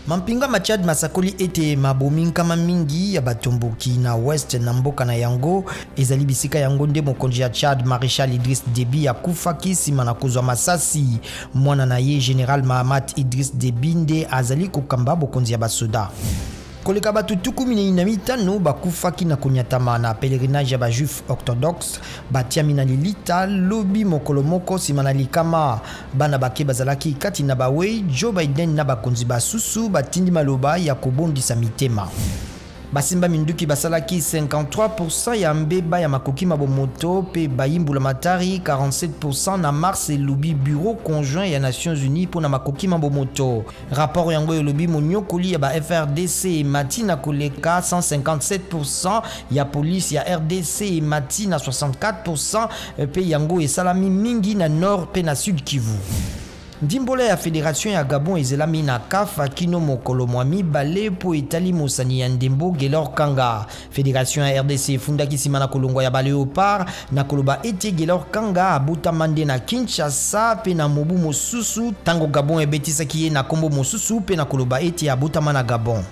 Mampinga ma Tchad masakoli ete mabomi nkama mingi ya batomboki na ouest na mboka na yango. Ezali bisika yango nde mokonzi ya Tchad Maréchal Idriss Déby akufaki nsima na kozwa masasi. Mwana na ye Général Mahamat Idriss Déby nde azali kokamba bokonzi ya basoda. Koleka bato 45 bakufaki na konyatama na pèlerinage ya bajuif orthodoxe batiami na lilita lobi mokolo moko nsima na likama. Bana bake bazalaki kati na bawei. Joe Biden na bakonzi basusu batindi maloba ya kobondisa mitema. Basimba minduki basalaki 53% ya mbeba ya makoki ma bomoto mpe bayimbula matari 47% na mars, elobi bureau conjoint ya Nations Unies mpo na makoki ma bomoto. Rapport yango elobi monyokoli ya ba FRDC emati na koleka 157%, ya police ya RDC emati na 64%, mpe yango esalami mingi na nord mpe na Sud Kivu. Ndimbola ya Fédération ya Gabon ezelami na CAF kino mokolo mwa mibale mpo etali mosani ya ndembo Gelor Kanga. Fédération ya RDC efundaki nsima na kolongwa ya Baléopard na koloba ete Gelor Kanga abotama nde na Kinshasa mpe na mobu mosusu ntango Gabon ebetisaki ye na nkombo mosusu mpe na koloba ete abotama na Gabon.